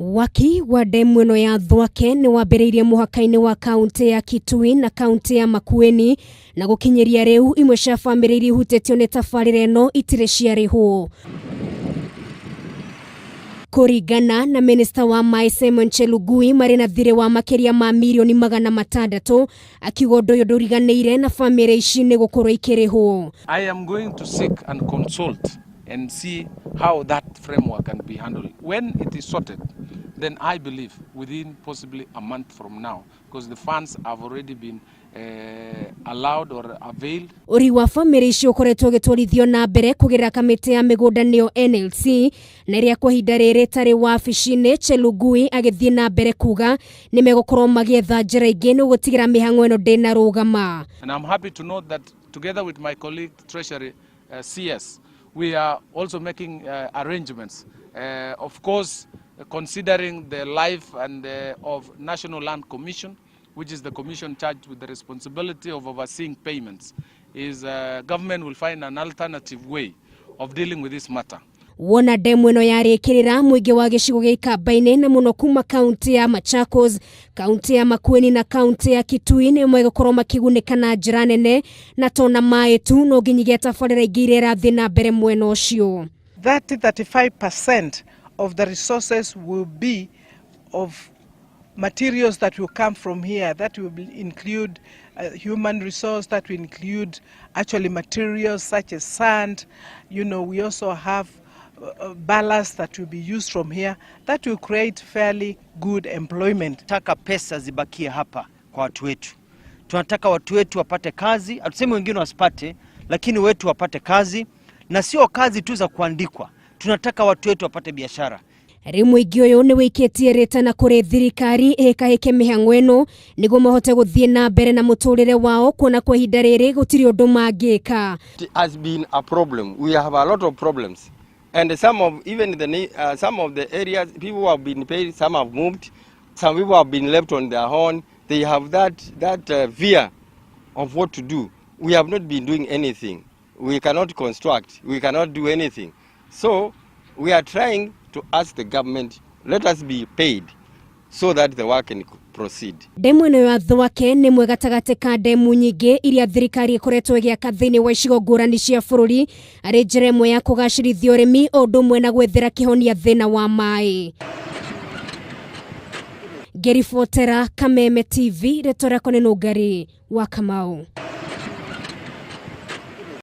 Waki wa ndemu ĩno ya Thwake nĩ wambĩrĩirie mũhaka-inĩ wa kaunti ya Kitui na kaunti ya Makueni na gũkinyĩria rĩu imwe cia bamĩrĩ iria ihutĩtio nĩ tabarĩra ĩno itirĩ ciarĩhwo. Kũringana na minista wa maĩ Simon Chelugui marĩ na thirĩ wa makĩria ma mirioni 600, akiuga ũndũ ũyũ ndũriganĩire na bamĩrĩ ici nĩ gũkorwo ikĩrĩhwo. I am going to seek and consult and see how that framework can be handled. When it is sorted, then I believe within possibly a month from now, because the funds have already been allowed or availed. Ũri wa bamĩrĩ icio ũkoretwo ũgĩtwarithio na mbere kũgerera kamĩtĩ ya mĩgũnda nĩyo NLC, na ĩrĩa kwa ihinda rĩrĩ ĩtarĩ wabici-inĩ. Chelugui agĩthiĩ na mbere kuga nĩ megũkorwo magĩetha njĩra ingĩ nĩ gũtigĩra mĩhang'o ĩno ndĩnarũgama. And I'm happy to note that together with my colleague Treasury CS, we are also making arrangements. Of course, considering the life and of National Land Commission, which is the commission charged with the responsibility of overseeing payments, is government will find an alternative way of dealing with this matter. Wona ndemu ĩno yarĩkĩrĩra, mũingĩ wa gĩcigo gĩa Ikamba-inĩ na mũno kuma kaunti ya Machakos, kaunti ya Makueni na kaunti ya Kitui nĩ megũkorwo makĩgunĩka na njĩra nene, na tona maĩ tu no nginyagia tabarĩra ingĩ iria irathiĩ na mbere mwena ũcio. 30-35% of the resources will be of materials that will come from here. That will include human resource, that will include actually materials such as sand. We also have ballast that will be used from here. That will create fairly good employment. Tunataka pesa zibakie hapa kwa watu wetu. Tunataka watu wetu wapate kazi, hatusemi wengine wasipate, lakini wetu wapate kazi, na sio kazi tu za kuandikwa. Tunataka watu wetu wapate biashara. Rĩu mũingĩ ũyũ nĩ wĩikĩtie rĩtana kũrĩ thirikari ĩhĩkahĩke mĩhang'o ĩno nĩguo mahote gũthiĩ na mbere na mũtũrĩre wao, kuona kwa ihinda rĩrĩ gũtirĩ ũndũ mangĩka. It has been a problem. We have a lot of problems. And some of even the some of the areas, people have been paid, some have moved, some people have been left on their own. They have that fear of what to do. We have not been doing anything. We cannot construct. We cannot do anything. So we are trying to ask the government, let us be paid so that the work can proceed. Ndemu ĩno ya Thwake nĩ ĩmwe gatagatĩ ka ndemu nyingĩ iria thirikari ĩkoretwo ĩgĩaka thĩinĩ wa icigo ngũrani cia bũrũri arĩ njĩra ĩmwe ya kũgacĩrithia ũrĩmi o ũndũ ũmwe na gwethera kĩhonia thĩna wa maĩ. Ngĩribotera Kameme TV, rĩtwa rĩakwa nĩ Nũngari wa Kamau.